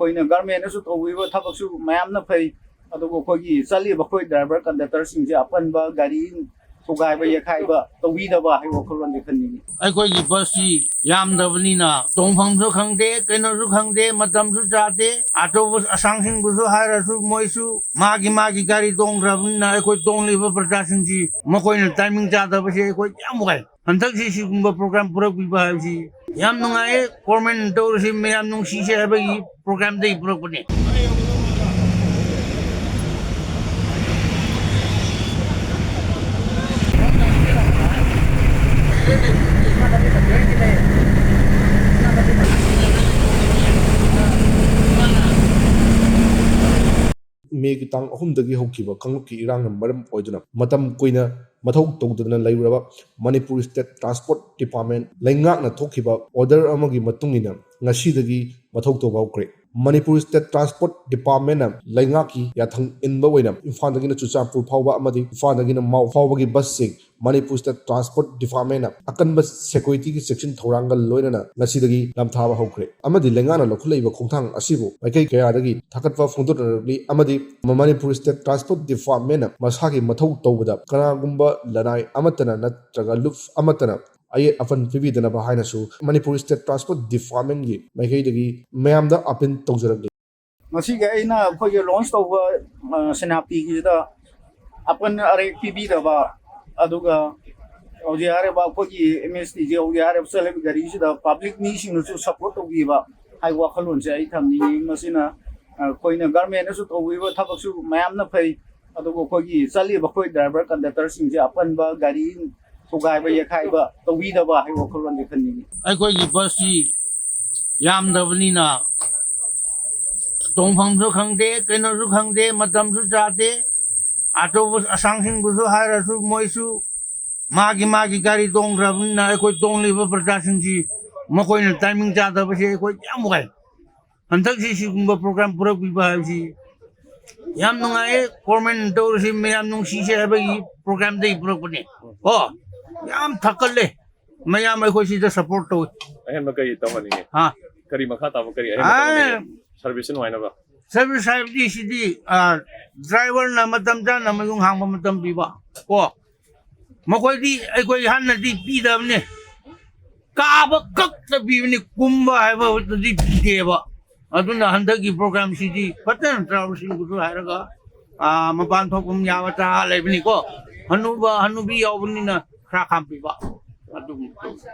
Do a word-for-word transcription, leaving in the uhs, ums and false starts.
ꯑꯩꯈꯣꯏꯅ ꯒꯚꯔꯟꯃꯦꯟꯅꯁꯨ ꯇꯧꯕꯤꯕ ꯊꯕꯛꯁꯨ ꯃꯌꯥꯝꯅ ꯐꯩ, ꯑꯗꯨꯕꯨ ꯑꯩꯈꯣꯏꯒꯤ ꯆꯠꯂꯤꯕ ꯑꯩꯈꯣꯏ ꯗ꯭ꯔꯥꯏꯚꯔ ꯀꯟꯗꯛꯇꯔꯁꯤꯡꯁꯦ ꯑꯄꯟꯕ ꯒꯥꯔꯤ ꯊꯨꯒꯥꯏꯕ ꯌꯩꯈꯥꯏꯕ ꯇꯧꯕꯤꯗꯕ ꯍꯥꯏꯕ ꯋꯥꯈꯜꯂꯣꯟꯁꯦ ꯈꯟꯅꯤꯡꯉꯤ꯫ ꯑꯩꯈꯣꯏꯒꯤ ꯕꯁꯁꯤ ꯌꯥꯝꯗꯕꯅꯤꯅ ꯇꯣꯡꯐꯝꯁꯨ ꯈꯪꯗꯦ, ꯀꯩꯅꯣꯁꯨ ꯈꯪꯗꯦ, ꯃꯇꯝꯁꯨ ꯆꯥꯗꯦ꯫ ꯑꯇꯣꯞꯄ ꯑꯁꯥꯡꯁꯤꯡꯕꯨꯁꯨ ꯍꯥꯏꯔꯁꯨ ꯃꯣꯏꯁꯨ ꯃꯥꯒꯤ ꯃꯥꯒꯤ ꯒꯥꯔꯤ ꯇꯣꯡꯈ꯭ꯔꯕꯅꯤꯅ ꯑꯩꯈꯣꯏ ꯇꯣꯡꯂꯤꯕ ꯄ꯭ꯔꯖꯥꯁꯤꯡꯁꯤ ꯃꯈꯣꯏꯅ ꯇꯥꯏꯃꯤꯡ ꯆꯥꯗꯕꯁꯦ ꯑꯩꯈꯣꯏ ꯌꯥꯝ ꯋꯥꯏ꯫ ꯍꯟꯗꯛꯁꯤ ꯁꯤꯒꯨꯝꯕ ꯄ꯭ꯔꯣꯒ꯭ꯔꯥꯝ ꯄꯨꯔꯛꯄꯤꯕ ꯍꯥꯏꯕꯁꯤ ꯌꯥꯝ ꯅꯨꯡꯉꯥꯏꯌꯦ꯫ ꯒꯣꯔꯃꯦꯟ ꯇꯧꯔꯤꯁꯤ ꯃꯌꯥꯝ ꯅꯨꯡꯁꯤꯁꯦ ꯍꯥꯏꯕꯒꯤ ꯄ꯭ꯔꯣꯒ꯭ꯔꯥꯝꯗꯒꯤ ꯄꯨꯔꯛꯄꯅꯦ꯫ ꯃꯦꯒꯤ ꯇꯥꯡ ꯑꯍꯨꯝꯗꯒꯤ ꯍꯧꯈꯤꯕ ꯀꯥꯡꯂꯨꯞꯀꯤ ꯏꯔꯥꯡꯅ ꯃꯔꯝ ꯑꯣꯏꯗꯨꯅ ꯃꯇꯝ ꯀꯨꯏꯅ ꯃꯊꯧ ꯇꯧꯗꯅ ꯂꯩꯔꯨꯔꯕ ꯃꯅꯤꯄꯨꯔ ꯁ꯭ꯇꯦꯠ ꯇ꯭ꯔꯥꯟꯁꯄꯣꯔꯠ ꯗꯤꯄꯥꯔꯠꯃꯦꯟ ꯂꯩꯉꯥꯛꯅ ꯊꯣꯛꯈꯤꯕ ꯑꯣꯔꯗꯔ ꯑꯃꯒꯤ ꯃꯇꯨꯡ ꯏꯟꯅ ꯉꯁꯤꯗꯒꯤ ꯃꯊꯧ ꯇꯧꯕ ꯍꯧꯈ꯭ꯔꯦ꯫ ꯃꯅꯤꯄꯨꯔ ꯁ꯭ꯇꯦꯠ ꯇ꯭ꯔꯥꯟꯁꯄꯣꯔꯠ ꯗꯤꯄꯥꯔꯠꯃꯦꯟꯅ ꯂꯩꯉꯥꯛꯀꯤ ꯌꯥꯊꯪ ꯏꯟꯕ ꯑꯣꯏꯅ ꯏꯝꯐꯥꯜꯗꯒꯤꯅ ꯆꯨꯔꯆꯥꯟꯄꯨꯔ ꯐꯥꯎꯕ ꯑꯃꯗꯤ ꯏꯝꯐꯥꯜꯗꯒꯤꯅ ꯃꯥꯎ ꯐꯥꯎꯕꯒꯤ ꯕꯁꯁꯤꯡ ꯃꯅꯤꯄꯨꯔ ꯁ꯭ꯇꯦꯠ ꯇ꯭ꯔꯥꯟꯁꯄꯣꯔꯠ ꯗꯤꯄꯥꯔꯠꯃꯦꯟꯅ ꯑꯀꯟꯕ ꯁꯦꯀ꯭ꯌꯨꯔꯤꯇꯤꯒꯤ ꯆꯦꯛꯁꯤꯟ ꯊꯧꯔꯥꯡꯒ ꯂꯣꯏꯅꯅ ꯉꯁꯤꯗꯒꯤ ꯅꯝꯊꯥꯕ ꯍꯧꯈ꯭ꯔꯦ ꯑꯃꯗꯤ ꯂꯩꯉꯥꯛꯅ ꯂꯧꯈꯠꯂꯛꯏꯕ ꯈꯣꯡꯊꯥꯡ ꯑꯁꯤꯕꯨ ꯃꯥꯏꯀꯩ ꯀꯌꯥꯗꯒꯤ ꯊꯥꯒꯠꯄ ꯐꯣꯡꯗꯣꯛꯅꯔꯛꯂꯤ ꯑꯃꯗꯤ ꯃꯅꯤꯄꯨꯔ ꯁ꯭ꯇꯦꯠ ꯇ꯭ꯔꯥꯟꯁꯄꯣꯔꯠ ꯗꯤꯄꯥꯔꯠꯃꯦꯟꯅ ꯃꯁꯥꯒꯤ ꯃꯊꯧ ꯇꯧꯕꯗ ꯀꯅꯥꯒꯨꯝꯕ ꯂꯅꯥꯏ ꯑꯃꯠꯇꯅ ꯅꯠꯇ꯭ꯔꯒ ꯂꯨꯞ ꯑꯃꯠꯇꯅ ꯑꯌꯦꯠ ꯑꯄꯟ ꯄꯤꯕꯤꯗꯅꯕ ꯍꯥꯏꯅꯁꯨ ꯃꯅꯤꯄꯨꯔ ꯁ꯭ꯇꯦꯠ ꯇ꯭ꯔꯥꯟꯁꯄꯣꯔꯠ ꯗꯤꯄꯥꯔꯠꯃꯦꯟꯒꯤ ꯃꯥꯏꯀꯩꯗꯒꯤ ꯃꯌꯥꯝꯗ ꯑꯄꯤꯜ ꯇꯧꯖꯔꯛꯂꯤ꯫ ꯉꯁꯤꯒꯤ ꯑꯩꯅ ꯑꯩꯈꯣꯏꯒꯤ ꯂꯣꯟꯁ ꯇꯧꯕ, ꯑ, ꯁꯦꯅꯥꯄꯇꯤꯒꯤꯁꯤꯗ ꯑꯄꯟ ꯑꯔꯦꯛ ꯄꯤꯕꯤꯗꯕ, ꯑꯗꯨꯒ ꯍꯧꯖꯤꯛ ꯍꯥꯏꯔꯤꯕ ꯑꯩꯈꯣꯏꯒꯤ ꯑꯦꯝ ꯑꯦꯁ ꯇꯤꯁꯦ ꯍꯧꯖꯤꯛ ꯍꯥꯏꯔꯤꯕ ꯆꯠꯂꯤꯕ ꯒꯥꯔꯤꯁꯤꯗ ꯄꯕ꯭ꯂꯤꯛ ꯃꯤꯁꯤꯡꯅꯁꯨ ꯁꯞꯄꯣꯔꯠ ꯇꯧꯕꯤꯕ ꯍꯥꯏꯕ ꯋꯥꯈꯜꯂꯣꯟꯁꯦ ꯑꯩ ꯊꯝꯅꯤꯡꯉꯤ꯫ ꯃꯁꯤꯅ, ꯑ, ꯑꯩꯈꯣꯏꯅ ꯒꯚꯔꯟꯃꯦꯟꯅꯁꯨ ꯇꯧꯕꯤꯕ ꯊꯕꯛꯁꯨ ꯃꯌꯥꯝꯅ ꯐꯩ, ꯑꯗꯨꯕꯨ ꯑꯩꯈꯣꯏꯒꯤ ꯆꯠꯂꯤꯕ ꯑꯩꯈꯣꯏ ꯗ꯭ꯔꯥꯏꯚꯔ ꯀꯟꯗꯛꯇꯔꯁꯤꯡꯁꯦ ꯑꯄꯟꯕ ꯒꯥꯔꯤ ꯊꯨꯒꯥꯏꯕ ꯌꯩꯈꯥꯏꯕ ꯇꯧꯕꯤꯗꯕ ꯍꯥꯏꯕ ꯋꯥꯈꯜꯂꯣꯟꯁꯦ ꯈꯟꯅꯤꯡꯉꯤ꯫ ꯑꯩꯈꯣꯏꯒꯤ ꯕꯁꯁꯤ ꯌꯥꯝꯗꯕꯅꯤꯅ ꯇꯣꯡꯐꯝꯁꯨ ꯈꯪꯗꯦ, ꯀꯩꯅꯣꯁꯨ ꯈꯪꯗꯦ, ꯃꯇꯝꯁꯨ ꯆꯥꯗꯦ꯫ ꯑꯇꯣꯞꯄ ꯑꯁꯥꯡꯁꯤꯡꯕꯨꯁꯨ ꯍꯥꯏꯔꯁꯨ ꯃꯣꯏꯁꯨ ꯃꯥꯒꯤ ꯃꯥꯒꯤ ꯒꯥꯔꯤ ꯇꯣꯡꯈ꯭ꯔꯕꯅꯤꯅ ꯑꯩꯈꯣꯏ ꯇꯣꯡꯂꯤꯕ ꯄ꯭ꯔꯖꯥꯁꯤꯡꯁꯤ ꯃꯈꯣꯏꯅ ꯇꯥꯏꯃꯤꯡ ꯆꯥꯗꯕꯁꯦ ꯑꯩꯈꯣꯏ ꯌꯥꯝ ꯋꯥꯏ꯫ ꯍꯟꯗꯛꯁꯤ ꯁꯤꯒꯨꯝꯕ ꯄ꯭ꯔꯣꯒ꯭ꯔꯥꯝ ꯄꯨꯔꯛꯄꯤꯕ ꯍꯥꯏꯕꯁꯤ ꯌꯥꯝ ꯅꯨꯡꯉꯥꯏꯌꯦ꯫ ꯒꯣꯔꯃꯦꯟ ꯇꯧꯔꯤꯁꯤ ꯃꯌꯥꯝ ꯅꯨꯡꯁꯤꯁꯦ ꯍꯥꯏꯕꯒꯤ ꯄ꯭ꯔꯣꯒ꯭ꯔꯥꯝꯗꯒꯤ ꯄꯨꯔꯛꯄꯅꯦ꯫ ꯀꯣ, ꯌꯥꯝ ꯊꯥꯒꯠꯂꯦ꯫ ꯃꯌꯥꯝ ꯑꯩꯈꯣꯏ ꯁꯤꯗ ꯁꯞꯄꯣꯔꯠ ꯇꯧꯏ꯫ ꯑꯍꯦꯟꯕ ꯀꯩ ꯇꯧꯍꯟꯅꯤꯡꯉꯤ? ꯍꯥ? ꯀꯔꯤ ꯃꯈꯥ ꯇꯥꯕ ꯀꯔꯤ ꯑꯍꯦꯟꯕ ꯑꯥ꯫ ꯇꯧꯒꯅꯤ? ꯁꯔꯚꯤꯁꯁꯨ ꯅꯨꯡꯉꯥꯏꯅꯕ꯫ ꯁꯔꯚꯤꯁ ꯍꯥꯏꯕꯗꯤ ꯁꯤꯗꯤ, ꯑ, ꯗ꯭ꯔꯥꯏꯚꯔꯅ ꯃꯇꯝ ꯆꯥꯅ ꯃꯌꯨꯡ ꯍꯥꯡꯕ ꯃꯇꯝ ꯄꯤꯕ ꯀꯣ꯫ ꯃꯈꯣꯏꯗꯤ ꯑꯩꯈꯣꯏ ꯍꯥꯟꯅꯗꯤ ꯄꯤꯗꯕꯅꯦ꯫ ꯀꯥꯕ ꯈꯛꯇ ꯄꯤꯕꯅꯤ, ꯀꯨꯝꯕ ꯍꯥꯏꯕꯗꯨꯗꯤ ꯄꯤꯗꯦꯕ꯫ ꯑꯗꯨꯅ ꯍꯟꯗꯛꯀꯤ ꯄ꯭ꯔꯣꯒ꯭ꯔꯥꯝꯁꯤꯗꯤ ꯐꯖꯅ ꯗ꯭ꯔꯥꯏꯚꯔꯁꯤꯡꯕꯨꯁꯨ ꯍꯥꯏꯔꯒ, ꯑ, ꯃꯄꯥꯟ ꯊꯣꯛꯐꯝ ꯌꯥꯕ ꯇꯔꯥ ꯂꯩꯕꯅꯤꯀꯣ꯫ ꯍꯅꯨꯕ ꯍꯅꯨꯕꯤ ꯌꯥꯎꯕꯅꯤꯅ ꯈꯔ ꯈꯥꯝꯕꯤꯕ꯫ ꯑꯗꯨꯝ